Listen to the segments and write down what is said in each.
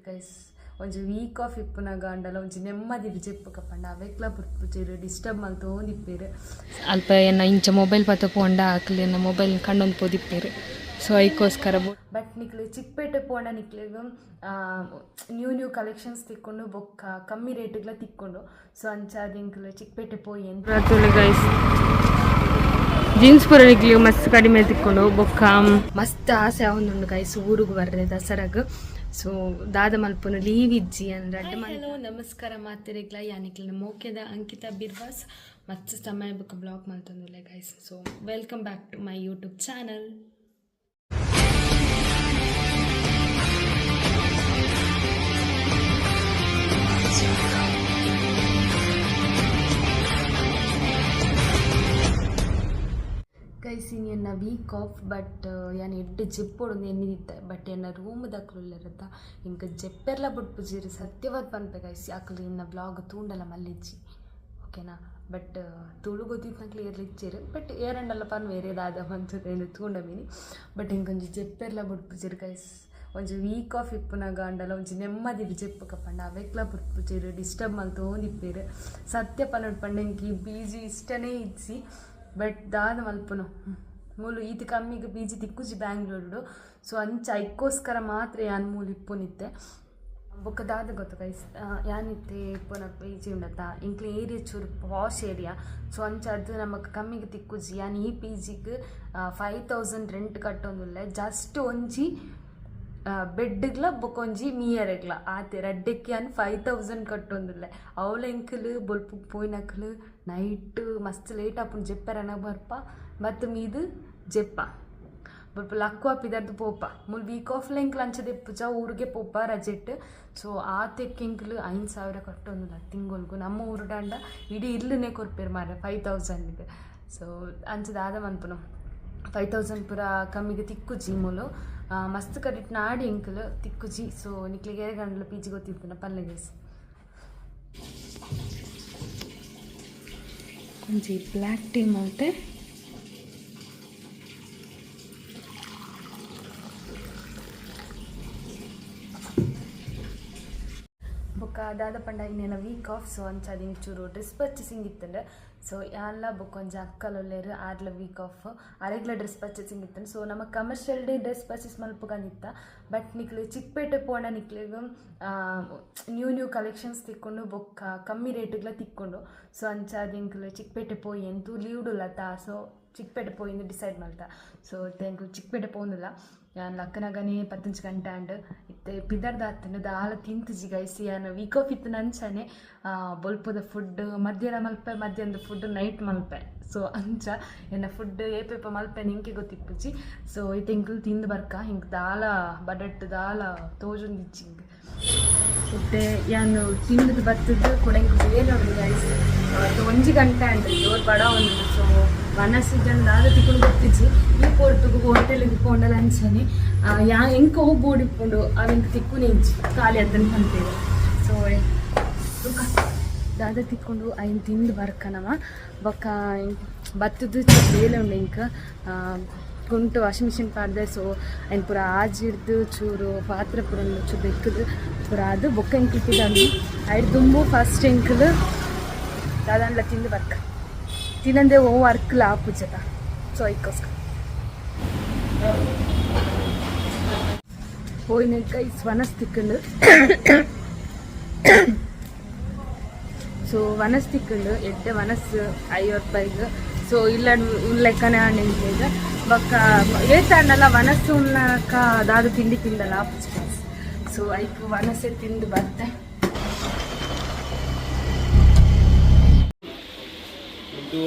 Guys ಒಂಜಿ weak of ಇಪ್ಪುನಗ ಅಂಡಲ ಒಂಜಿ ನೆಮ್ಮದಿ ಜೆಪ್ಪುಕ ಪಂಡ ಅವೆಕ್ಲ ಬುಡ್ಪುಜೆರ್ ಡಿಸ್ಟರ್ಬ್ ಮಲ್ತೊಂದಿಪ್ಪೆರ್ ಅಲ್ಪ ಎನ್ನ ಇಂಚ ಮೊಬೈಲ್ ಪತ್ತ ಪೋಂಡ ಅಕ್ಲ್ ಎನ್ನ ಮೊಬೈಲ್ ಕಂಡೊಂದು ಪೋದಿಪ್ಪೆರ್ ಸೊ ಐಕೋಸ್ಕರ ಬಟ್ ನಿಕ್ಲೆ ಚಿಕ್ಕಪೇಟೆ ಪೋಂಡ ನಿಕ್ಲೆಗ್ ನ್ಯೂ ನ್ಯೂ ಕಲೆಕ್ಷನ್ಸ್ ತಿಕ್ಕೊಂಡು ಬೊಕ್ಕ ಕಮ್ಮಿ ರೇಟ್ಗ್ಲ ತಿಕ್ಕೊಂಡು ಸೊ ಅಂಚಾದ್ ಎಂಕ್ಲು ಚಿಕ್ಕಪೇಟೆ ಪೋಯಿ ಗೈಸ್ ಜೀನ್ಸ್ ಪೂರ ನಿಕ್ಲೆಗ್ ಮಸ್ತ್ ಕಡಿಮೆ ತಿಕ್ಕೊಂಡು ಬೊಕ್ಕ ಮಸ್ತ್ ಆಸೆ ಆವೊಂದುಂಡು ಗೈಸ್ ಊರುಗು ಬರ್ರೆ ದಸರಾಗ್ ಸೊ ದಾದ ಮಲ್ಪುನು ಲೀವ್ ಇಜ್ಜಿ ಅಂದ್ರೆ ಹಲೋ ನಮಸ್ಕಾರ ಮಾತೆರೆಗ್ಲ ಯಾನಿಕ್ಲ ಮೋಕೆದ ಅಂಕಿತಾ ಬಿರ್ವಾಸ್ ಮಸ್ತ್ ಸಮಯ ಬೊಕ್ಕ blog ಮಲ್ತೊಂದುಲ್ಲೆ guys. So welcome back to my YouTube channel. Guys ಇನಿ ಎನ್ನ ವೀಕ್ ಆಫ್ ಬಟ್ ಯಾನ್ ಎಡ್ಡೆ ಜೆಪ್ಪೊಡೊಂದು ಎನ್ನಿದಿತ್ತೆ ಬಟ್ ಎನ್ನ ರೂಮ್ ದಕುಲು ಎಂಕ್ ಜೆಪ್ಪೆರ್ಲ ಬುಡ್ಪುಜೆರ್ ಸತ್ಯವಾದ್ ಪನ್ಪೆ ಗೈಸ್ ಅಕುಲು ಎನ್ನ ವ್ಲಾಗ್ ತೂಂಡಲ ಮಲ್ಲಿಜ್ಜಿ ಓಕೆನಾ. ಬಟ್ ತುಳು ಗೊತ್ತಿತ್ತನಕ್ಲು ಏರ್ಲ ಇಜ್ಜೆರ್ ಬಟ್ ಏರಂಡಲ ಪನ್ವೇರ್ ದಾದ ಮಂತುದು ತೂಂಡ ಮಿನಿ ಬಟ್ ಎಂಕೊಂಜಿ ಜೆಪ್ಪೆರ್ಲ ಬುಡ್ಪುಜೆರ್ ಗೈಸ್ ಒಂಜಿ ವೀಕ್ ಆಫ್ ಇಪ್ಪುನಗ ಅಂಡಲ ಒಂಜಿ ನೆಮ್ಮದಿ ಜೆಪ್ಪುಕ ಪಂಡ ಅವೆಕ್ಲ ಬುಡ್ಪುಜೆರ್ ಡಿಸ್ಟರ್ಬ್ ಮಲ್ತೊಂದಿಪ್ಪೆರ್ ಸತ್ಯ ಪನೊಡು ಪಂಡ ಎಂಕ್ ಈ ಪಿ ಜಿ ಇಷ್ಟನೇ ಇಜ್ಜಿ ಬಟ್ ದಾದ ಮಲ್ಪುನು ಮೂಲು ಈತ್ ಕಮ್ಮಿಗ್ ಪಿ ಜಿ ತಿಕ್ಕುಜಿ ಬ್ಯಾಂಗ್ಳೂರುಡು ಸೊ ಅಂಚ ಐಕ್ಕೋಸ್ಕರ ಮಾತ್ರ ಯಾನ್ ಮೂಲು ಇಪ್ಪುನಿತ್ತೆ. ಬೊಕ್ಕ ದಾದ ಗೊತ್ತ ಗೈಸ್ ಯಾನಿತ್ತೆ ಇಪ್ಪುನ ಪಿ ಜಿ ಉಂಡತ್ತ ಎಂಕ್ಲೆ ಏರಿಯಾ ಚೂರು ಪಾಶ್ ಏರಿಯಾ ಸೊ ಅಂಚಾದ್ ನಮಕ್ ಕಮ್ಮಿಗ್ ತಿಕ್ಕುಜಿ. ಯಾನ್ ಈ ಪಿ ಜಿಗ್ 5000 ರೆಂಟ್ ಕಟ್ಟೊಂದುಲ್ಲೆ ಜಸ್ಟ್ ಒಂಜಿ ಬೆಡ್ಗ್ಲ ಬೊಕೊಂಜಿ ಮೀಯರೆಗ್ಲ ಆತೆ ರಡ್ಡೆಕ್ ಯಾನ್ 5000 ಕಟ್ಟೊಂದುಲ್ಲೆ. ಅವ್ಲು ಎಂಕುಲು ಬೊಲ್ಪುಗ್ ಪೋಯಿನಕುಲು ನೈಟ್ ಮಸ್ತ್ ಲೇಟ್ ಆಪುಂಡು ಜೆಪ್ಪೆರನ ಬರ್ಪ ಬತ್ತ್ ಮೀದ್ ಜೆಪ್ಪ ಬೊಲ್ಪ ಲಕ್ವ ಪಿದರ್ದ್ ಪೋಪ ಮೂಲು ವೀಕ್ ಆಫ್ಲ ಎಂಕ್ಲು ಅಂಚ ದೆಪ್ಪುಜ ಊರುಗೆ ಪೋಪ ರಜೆಟ್. ಸೊ ಆತೆಕ್ ಎಂಕುಲು 5000 ಕಟ್ಟೊಂದುಲ್ಲ ತಿಂಗೊಲ್ಗು. ನಮ್ಮ ಊರುಡಾಂಡ ಇಡೀ ಇಲ್ಲುನೆ ಕೊರ್ಪೆರ್ ಮಾರ್ರೆ 5000ಗ್. ಸೊ ಅಂಚ ದಾದ ಮನ್ಪುನು 5000 ಪೂರ ಕಮ್ಮಿಗ್ ತಿಕ್ಕುಜಿ ಮೂಲು ಮಸ್ತ್ ಕಡಿಟ್ ನಾಡಿ ಎಂಕುಲು ತಿಕ್ಕುಜಿ. ಸೊ ನಿಕ್ಲೆಗ್ ಏರೆಗ್ ಪಿ ಜಿ ಗೊತ್ತಿತ್ತುಂಡ ಪನ್ಲೆ ಗೈಸ್. ಒಂಜಿ ಬ್ಲ್ಯಾಕ್ ಟೀ ಮಲ್ತೆ ಬೊಕ್ಕ ದಾದ ಪಂಡ ಇನ್ನೇನ ವೀಕ್ ಆಫ್ ಸೊ ಅಂಚಾದ್ ಇಂಚೂರು ಡ್ರೆಸ್ ಪರ್ಚೇಸಿಂಗ್ ಇತ್ತುಂಡು. ಸೊ ಯಾನ್ಲ ಬೊಕ್ಕ ಒಂಜಿ ಅಕ್ಕಲುಲ್ಲೆರ್ ಆರ್ಲ ವೀಕ್ ಆಫ್ ಅರೆಗ್ಲ ಡ್ರೆಸ್ ಪರ್ಚೇಸಿಂಗ್ ಇತ್ತುಂಡು. ಸೊ ನಮ ಕಮರ್ಷಿಯಲ್ ಡೇ ಡ್ರೆಸ್ ಪರ್ಚೇಸ್ ಮಲ್ಪುಗಂದಿತ್ತ ಬಟ್ ನಿಕ್ಲೆ ಚಿಕ್ಕಪೇಟೆ ಪೋಂಡ ನಿಕ್ಲೆಗ್ ನ್ಯೂ ನ್ಯೂ ಕಲೆಕ್ಷನ್ಸ್ ತಿಕ್ಕೊಂಡು ಬೊಕ್ಕ ಕಮ್ಮಿ ರೇಟ್ಗ್ಲ ತಿಕ್ಕೊಂಡು. ಸೊ ಅಂಚಾದ್ ಎಂಕುಲು ಚಿಕ್ಕಪೇಟೆ ಪೋಯಿ ಎಂತು ಲೀವ್ಡುಲ್ಲತ್ತ ಸೊ ಚಿಕ್ಕಪೇಟೆ ಪೋಯಿಂದು ಡಿಸೈಡ್ ಮಲ್ತ. ಸೊ ಇತ್ತೆ ಎಂಕುಲು ಚಿಕ್ಕಪೇಟೆ ಪೋಂದುಲ್ಲ ಯಾನ್ ಲಕ್ಕನಗನೇ ಪತ್ತೊಂಜಿ ಗಂಟೆ ಆಂಡ್ ಇತ್ತೆ ಪಿದರ್ದ ಆತ್ಂಡ್ ದಾಲ ತಿಂತುಜಿ ಗೈಸ್. ಯಾನ್ ವೀಕ್ ಆಫ್ ಇತ್ತಿನ ಅಂಚನೆ ಬೊಲ್ಪುದ ಫುಡ್ ಮಧ್ಯಾಹ್ನ ಮಲ್ಪೆ ಮಧ್ಯಾಹ್ನದ ಫುಡ್ ನೈಟ್ ಮಲ್ಪೆ. ಸೊ ಅಂಚ ಎನ್ನ ಫುಡ್ ಏಪೇಪ ಮಲ್ಪೆ ಎಂಕೆ ಗೊತ್ತಿಪ್ಪುಜಿ. ಸೊ ಇತ್ತೆ ಎಂಕುಲು ತಿಂದು ಬರ್ಕ ಎಂಕ್ ದಾಲ ಬಡಟ್ ದಾಲ ತೋಜೊಂದಿಜ್ಜಿ ಇಂಕ್. ಇತ್ತೆ ಯಾನ್ ತಿಂದುದು ಬತ್ತುದು ಕೂಡ ಎಂಕ್ ಬೇಲೆ ಉಂಡು ಗೈಸ್. ಒಂಜಿ ಗಂಟೆ ಆಂಡ್ ಜೋರು ಬಡ ಉಂಡು. ಸೊ ವನಸ್ ಇಜ್ಜಂಡ ದಾದ ತಿಕ್ಕುಂಡು ಗೊತ್ತಿಜ್ಜಿ. ಈ ಪೊರ್ತುಗು ಹೋಟೆಲ್ಗ್ ಪೋಂಡಲ ಅಂಚನೆ ಯಾ ಎಂಕ್ ಒವು ಬೋಡಿಪ್ಪುಂಡು ಅವು ಎಂಕ್ ತಿಕ್ಕುನೆ ಇಜ್ಜಿ ಖಾಲಿ ಅತ್ತಂದ್ ಪನ್ಪೆರ್. ಸೊ ಬೊಕ್ಕ ದಾದ ತಿಕ್ಕೊಂಡು ಐನ್ ತಿಂದು ಬರ್ಕ ನಮ ಬೊಕ್ಕ ಬತ್ತುದು ಬೇಲೆ ಉಂಡು ಎಂಕ್ ಕುಂಟು ವಾಷಿಂಗ್ ಮಿಷಿನ್ ಪಾಡ್ದೆ. ಸೊ ಐನ್ ಪೂರ ಆಜಿಡ್ದು ಚೂರು ಪಾತ್ರೆ ಪೂರ ಉಂಡು ಚೂರು ದೆಕ್ಕುದು ಪೂರ ಅದು ಬೊಕ್ಕ ಎಂಕ್ಲು ಪಿದಡ್ನು. ಐಡ್ ದುಂಬು ಫಸ್ಟ್ ಎಂಕುಲು ದಾದಾಂಡ್ಲ ತಿಂದು ಬರ್ಕ ತಿನಂದೆ ಓ ವರ್ಕ್ಲ ಆಪುಜತ. ಸೊ ಐಕ್ಕೋಸ್ಕರ ಪೋಯಿನ ಗೈಸ್ ವನಸ್ ತಿಕ್ಕುಂಡು. ಸೊ ವನಸ್ ತಿಕ್ಕುಂಡು ಎಡ್ಡೆ ವನಸ್ 50 ರೂಪಾಯಿಗ್. ಸೊ ಇಲ್ಲ ಲೆಕ್ಕನೆ ಆಂಡ್ ಎಂಕ್ಲೆಗ್ ಬೊಕ್ಕ ಏತಾಂಡಲ ವನಸ್ ಉನ್ನಕ ದಾದ ತಿಂಡಿ ತಿಂಡಲ ಆಪುಜಿ ಗೈಸ್. ಸೊ ಐಕ್ ವನಸೆ ತಿಂದು ಬತ್ತೆ.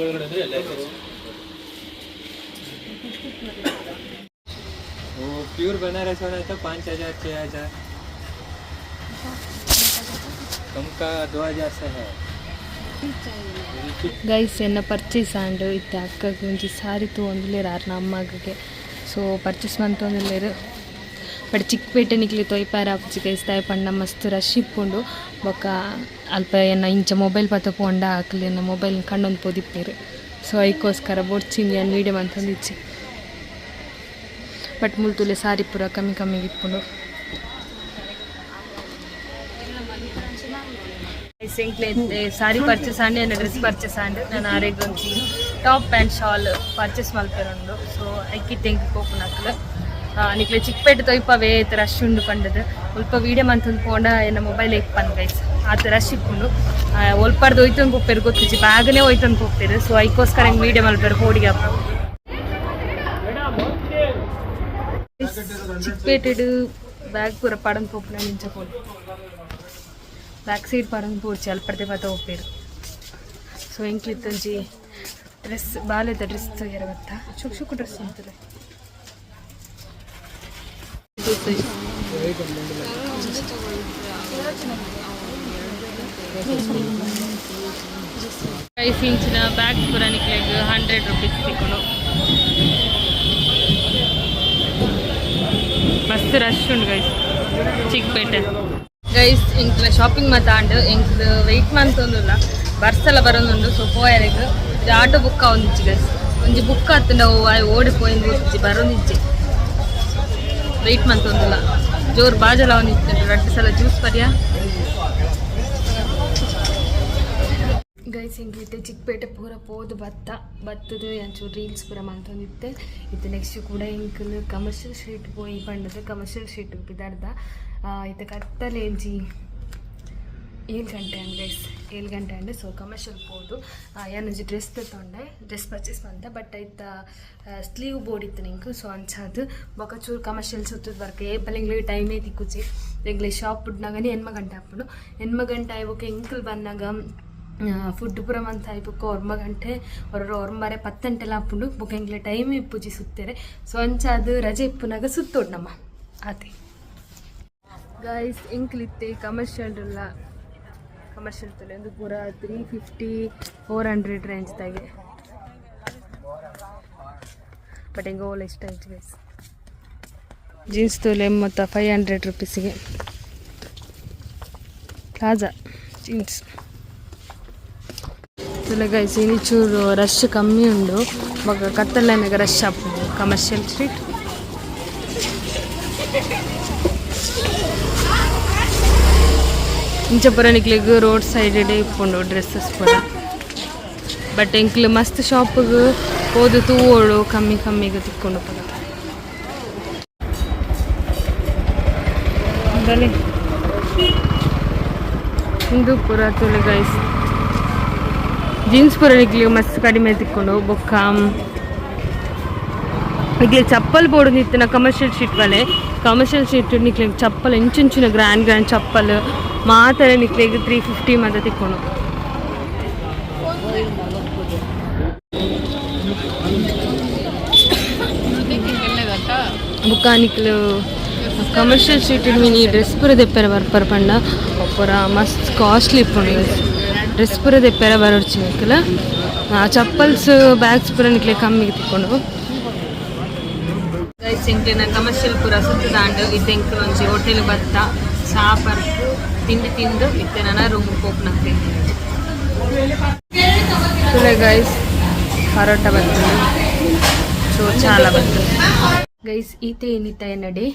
वो प्योर बनारस वाला था 5000 6000, कम का 2000 से है। ಗೈಸ್ ಎನ್ನ ಪರ್ಚೇಸ್ ಆಂಡ್ ಇತ್ತೆ ಅಕ್ಕಗ್ ಒಂಜಿ ಸಾರಿ ತೂವೊಂದುಲ್ಲೆರ್ ಆರ್ನ ಅಮ್ಮಗ್ಗೆ. ಸೊ ಪರ್ಚೇಸ್ ಮಂತೊಂದುಲ್ಲೆರ್ ಬಟ್ ಚಿಕ್ಕಪೇಟೆ ನಿಕ್ಲೆ ತೊಯ್ಪಾರ ಆಪುಜಿ ಗೈಸ್ ದಾಯೆ ಪಂಡ ಮಸ್ತ್ ರಶ್ ಇಪ್ಪುಂಡು. ಬೊಕ್ಕ ಅಲ್ಪ ಎನ್ನ ಇಂಚ ಮೊಬೈಲ್ ಪತ್ತ ಪೋಂಡ ಅಕ್ಲ್ ಎನ್ನ ಮೊಬೈಲ್ ಕಂಡೊಂದು ಪೋದಿಪ್ಪೆರ್. ಸೊ ಐಕೋಸ್ಕರ ಬೊಡ್ಚಿಂದು ಯಾನ್ ವೀಡಿಯೋ ಮಂತೊಂದಿಜ್ಜಿ. ಬಟ್ ಮೂಲು ತೂಲೆ ಸಾರಿ ಪೂರ ಕಮ್ಮಿ ಕಮ್ಮಿಗ್ ಇಪ್ಪುಂಡು. ಸಾರಿ ಪರ್ಚೇಸ್ ಆಂಡ್, ಎನ್ನ ಡ್ರೆಸ್ ಪರ್ಚೇಸ್ ಆಂಡ್. ನಾನು ಆರೆಗ್ ಒಂಜಿ ಟಾಪ್ ಆ್ಯಂಡ್ ಶಾಲ್ ಪರ್ಚೇಸ್ ಮಲ್ಪೆರುಂಡು. ಸೊ ಐಕಿತ್ತೆ ಎಂಕ್ ಪೋಪುನಕ್ಲು. ನಿಕ್ಲೆ ಚಿಕ್ಕಪೇಟೆ ತೊಯ್ಪವೇ ರಶ್ ಉಂಡು ಪಂಡದು. ಒಲ್ಪ ವೀಡಿಯೋ ಮಂತೊಂದು ಪೋಂಡ ಎನ್ನ ಮೊಬೈಲ್ ಇಪ್ಪನ್ ಗೈಸ್, ಆತ ರಶ್ ಇಪ್ಪುಂಡು. ಒಲ್ಪರ್ದು ಹೋಯ್ತೊಂದು ಪೋಪೆರ್ ಗೊತ್ತಿಜ್ಜಿ, ಬ್ಯಾಗನೇ ಹೋಯ್ತೊಂದು ಪೋಪೆರ್. ಸೊ ಐಕೋಸ್ಕರ ಹೆಂಗೆ ವೀಡಿಯೋ ಮಲ್ಪೆರ್ ಹೋಡಿಗೆ. ಚಿಕ್ಕಪೇಟೆಡ್ ಬ್ಯಾಗ್ ಪೂರ ಪಡಂದು ಪೋಪುನ ನಿಂಚ ಪೋಲು. ಬ್ಯಾಕ್ ಸೈಡ್ ಪಡಂದು ಪೋಡ್ಚಿ, ಅಲ್ಪರ್ದೆ ಪತ್ತ ಹೋಗ್ಪೇರು. ಸೊ ಎಂಕ್ಲಿತ್ತೊಂಜಿ ಡ್ರೆಸ್, ಬಾಲೆದ ಡ್ರೆಸ್ ತೊಯ್ಯರ ಬತ್ತ. ಚುಕ್ ಚುಕ್ ಡ್ರೆಸ್ ಅಂತಾರೆ. 5 ಇಂಚಿನ ಬ್ಯಾಗ್ ಪೂರ ನಿಕ್ಲೆಗ್ 100 ರುಪೀಸ್ ತಿಕ್ಕುಂಡು. ಮಸ್ತ್ ರಶ್ ಉಂಡು ಗೈಸ್ ಚಿಕ್ಕಪೇಟೆ. ಗೈಸ್, ಎಂಕ್ಲ ಶಾಪಿಂಗ್ ಮಾತಾಂಡ್. ಎಂಕ್ಲು ವೆಯ್ಟ್ ಮಂತೊಂದುಲ್ಲ, ಬರ್ಸಲ ಬರೋದುಂಡು. ಸೊ ಪೋಯರೆಗ್ ಆಟೋ ಬುಕ್ ಆವೊಂದಿಜ್ಜಿ ಗೈಸ್. ಒಂಜಿ ಬುಕ್ ಆತಂಡ ಓಡಿ ಪೋಯಿಂದು ಗೊತ್ತಿಜ್ಜಿ, ಬರೋದಿಜ್ಜಿ. ವೆಯ್ಟ್ ಮಂತೊಂದುಲ್ಲ. ಜೋರು ಬಾಜಲ ಒಂದಿತ್ತು. ರಡ್ಡ್ ಸಲ ಜ್ಯೂಸ್ ಪರ್ಯ. ಗೈಸ್, ಎಂಕ್ಲಿತ್ತೆ ಚಿಕ್ಕಪೇಟೆ ಪೂರ ಪೋದು ಬತ್ತ. ಬತ್ತದ ಒಂಚೂರು ರೀಲ್ಸ್ ಪೂರ ಮಂತೊಂದಿತ್ತೆ. ಇತ್ತೆ ನೆಕ್ಸ್ಟ್ ಕೂಡ ಎಂಕುಲು ಕಮರ್ಷಿಯಲ್ ಸ್ಟ್ರೀಟ್ ಪೋಯಿ ಪಂಡದು ಕಮರ್ಷಿಯಲ್ ಸ್ಟ್ರೀಟ್ ಪಿದಾರ್ದ. ಇತ್ತೆ ಕತ್ತಲೆ, ಒಂಜಿ 7 ಗಂಟೆ ಅಂಡ್ ಗೈಸ್, 7 ಗಂಟೆ ಅಂಡ್. ಸೊ ಕಮರ್ಷಿಯಲ್ ಪೋದು ಯಾನೊಂಜಿ ಡ್ರೆಸ್ ತಗೊಂಡೆ, ಡ್ರೆಸ್ ಪರ್ಚೇಸ್ ಮಂತೆ. ಬಟ್ ಐತ ಸ್ಲೀವ್ ಬೋರ್ಡ್ ಇತ್ತು ನಿಂಕ್. ಸೊ ಅಂಚಾದ್ ಬೊಕ ಚೂರು ಕಮರ್ಷಿಯಲ್ ಸುತ್ತದ ಬರ್ಕ. ಏಪಲ ಎಂಕ್ಲೆಗ್ ಟೈಮೇ ತಿಕ್ಕುಜಿ. ಎಂಕ್ಲೆ ಶಾಪ್ ಬುಡ್ನಾಗನೆ 8 ಗಂಟೆ ಆಪುಂಡು. 8 ಗಂಟೆ ಆಯ್ ಬೊಕ ಎಂಕುಲು ಬನ್ನಗ ಫುಡ್ ಪೂರ ಮಂತ್ ಆಯ್ ಬೊಕ್ಕ 9 ಗಂಟೆ, ಒರ ಒರ್ಂಬರೆ, 10 ಗಂಟೆಲ ಆಪುಂಡು. ಬೊಕ ಎಂಕ್ಲೆ ಟೈಮ್ ಇಪ್ಪುಜಿ ಸುತ್ತೆರೆ. ಸೊ ಅಂಚಾದ್ ರಜೆ ಇಪ್ಪುನಾಗ ಸುತ್ತೋಡು ನಮ್ಮ ಆತೆ. ಗೈಸ್, ಎಂಕ್ಲಿತ್ತೆ ಕಮರ್ಷಿಯಲ್ ಉಲ್ಲ. ಕಮರ್ಷಿಯಲ್ ತಲೆ ಒಂದು ಪೂರ 350, 400 ರೇಂಜ್ ದಾಗೆ. ಬಟ್ ಎಂಕ್ ಓಲ ಇಷ್ಟ ಆಯ್ತು ಗೈಸ್. ಜೀನ್ಸ್ ತೋಲೆ ಮತ್ತು 500 ರುಪೀಸಿಗೆ ಪ್ಲಾಜಾ ಜೀನ್ಸ್ ತುಲೆ. ಗೈಸ್, ಇನಿ ಚೂರು ರಶ್ ಕಮ್ಮಿ ಉಂಡು. ಬೊಕ ಕತ್ತಲೆನಾಗ ರಶ್ ಆಪುಂಡು ಕಮರ್ಷಿಯಲ್ ಸ್ಟ್ರೀಟ್. ಇಂಚ ಪೂರ ನಿಕ್ಲೆಗ್ ರೋಡ್ ಸೈಡ್ ಇಪ್ಪುಂಡು ಡ್ರೆಸ್ಸಸ್ ಪೂರ. ಬಟ್ ಎಂಕ್ಲು ಮಸ್ತ್ ಶಾಪ್ಗ್ ಪೋದು ತೂವೋಡು, ಕಮ್ಮಿ ಕಮ್ಮಿಗೆ ತಿಕ್ಕೊಂಡು ಪೂರ. ಬಲೆ, ಉಂದು ಪೂರ ತೂಲೆ ಗೈಸ್. ಜೀನ್ಸ್ ಪೂರ ನಿಕ್ಲೆಗ್ ಮಸ್ತ್ ಕಡಿಮೆ ತಿಕ್ಕೊಂಡು. ಬೊಕ್ಕ ನಿಕ್ಲೆ ಚಪ್ಪಲ್ ಬೋಡು ನಿತ್ತಿನ ಕಮರ್ಷಿಯಲ್ ಸ್ಟ್ರೀಟ್ ಬಲೆ. ಕಮರ್ಷಿಯಲ್ ಸ್ಟ್ರೀಟ್ ನಿಕ್ಲೆಗ್ ಚಪ್ಪಲ್ ಇಂಚಿಂಚಿನ ಗ್ರ್ಯಾಂಡ್ ಗ್ರ್ಯಾಂಡ್ ಚಪ್ಪಲ್ ಮಾತ್ರ ನಿಕ್ಲೆಗ್ 350 ಮಾತ ತಿಕ್ಕೊಂಡು. ಬೊಕ್ಕ ನಿಕ್ಲು ಕಮರ್ಷಿಯಲ್ ಸ್ಟ್ರೀಟ್ ಮಿನಿ ಡ್ರೆಸ್ ಪೂರ ದೆಪ್ಪೆರೆ ಬರ್ಪರ್ ಪಂಡ ಪೂರ ಮಸ್ತ್ ಕಾಸ್ಟ್ಲಿ ಇಪ್ಪುಂಡು. ಡ್ರೆಸ್ ಪೂರ ದೆಪ್ಪೆರೆ ಬರೊಡ್ಚಿ ನಿಕ್ಲ. ಚಪ್ಪಲ್ಸ್, ಬ್ಯಾಗ್ಸ್ ಪೂರ ನಿಕ್ಲೆ ಕಮ್ಮಿಗೆ ತಿಕ್ಕೊಂಡು. ಗೈಸ್, ಎಂಕ್ಲೆನ ಕಮರ್ಷಿಯಲ್ ಪೂರ ಸುತ್ತದಾಂಡ್. ಇತ್ತೆ ಎಂಕ್ಲು ಒಂಜಿ ಹೋಟೆಲ್ ಬತ್ತ. ಚಾ ಪರ್ಪು, ತಿಂಡಿ ತಿಂದು ಇತ್ತೆ ನನ ರೂಮ್ ಪೋಪುನಕ್ಕೆ. ಗೈಸ್, ಪರೋಟ ಬರ್ತದೆ. ಸೊ ಚಾಲ ಬರ್ತದೆ. ಗೈಸ್, ಈತೆ ಏನಿತ್ತ ಎನ್ನಡೆ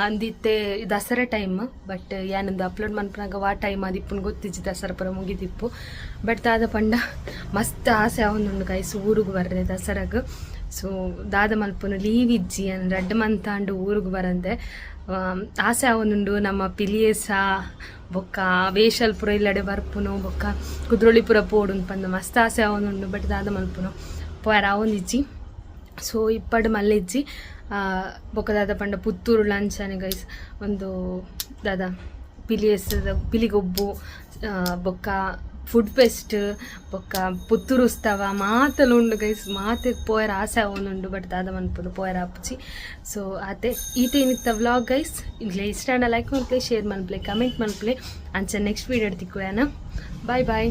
ಅಂದಿತ್ತೆ ದಸರಾ ಟೈಮ್. ಬಟ್ ಯಾನೊಂದು ಅಪ್ಲೋಡ್ ಮನ್ಪುನಾಗ ವಾ ಟೈಮ್ ಅದಿಪ್ಪುನ್ ಗೊತ್ತಿಜ್ಜಿ. ದಸರಾ ಪೂರ ಮುಗಿದಿಪ್ಪು. ಬಟ್ ದಾದ ಪಂಡ ಮಸ್ತ್ ಆಸೆ ಆವೊಂದುಂಡು ಗೈಸ್ ಊರುಗು ಬರ್ರೆ ದಸರಾಗ್. ಸೊ ದಾದ ಮಲ್ಪುನು, ಲೀವ್ ಇಜ್ಜಿ. ರಡ್ಡ್ ಮಂತ್ ಆಂಡ್ ಊರುಗು ಬರಂದೆ. ಆಸೆ ಆವೊಂದುಂಡು ನಮ್ಮ ಪಿಲಿಯೇಸ ಬೊಕ್ಕ ವೇಷಲ್ ಪೂರ ಇಲ್ಲಡೆ ಬರ್ಪುನು, ಬೊಕ್ಕ ಕುದ್ರೋಳಿ ಪೂರ ಪೋಡುಂದು ಪಂದ್ ಮಸ್ತ್ ಆಸೆ ಆವೊಂದುಂಡು. ಬಟ್ ದಾದ ಮಲ್ಪುನು, ಪೋಯರ ಆವೊಂದಿಜ್ಜಿ. ಸೊ ಇಪ್ಪಡ್ ಮಲ್ಲೆಜ್ಜಿ. ಬೊಕ್ಕ ದಾದ ಪಂಡ ಪುತ್ತೂರು ಲಂಚನೆ ಗೈಸ್, ಒಂದು ದಾದ ಪಿಲಿಯೇಸದ ಪಿಲಿಗೊಬ್ಬು, ಬೊಕ್ಕ ಫುಡ್ ಫೆಸ್ಟ್, ಬೊಕ್ಕ ಪುತ್ತೂರು ಉತ್ಸವ ಮಾತಲ ಉಂಡು ಗೈಸ್. ಮಾತೆಗ್ ಪೋಯರ ಆಸೆ ಆವೊಂದುಂಡು. ಬಟ್ ದಾದ ಮನ್ಪುನು, ಪೋಯರ ಆಪುಜಿ. ಸೊ ಆತೆ, ಈತೆ ಇನಿತ್ತ ವ್ಲಾಗ್ ಗೈಸ್. ಇಂಕ್ಲೆ ಇಷ್ಟ ಆಂಡ ಲೈಕ್ ಮನ್ಪುಲೆ, ಶೇರ್ ಮನ್ಪುಲೆ, ಕಮೆಂಟ್ ಮನ್ಪುಲೆ. ಅಂಚ ನೆಕ್ಸ್ಟ್ ವೀಡಿಯೋ ತಿಕ್ಕುವೆನ. Bye boy.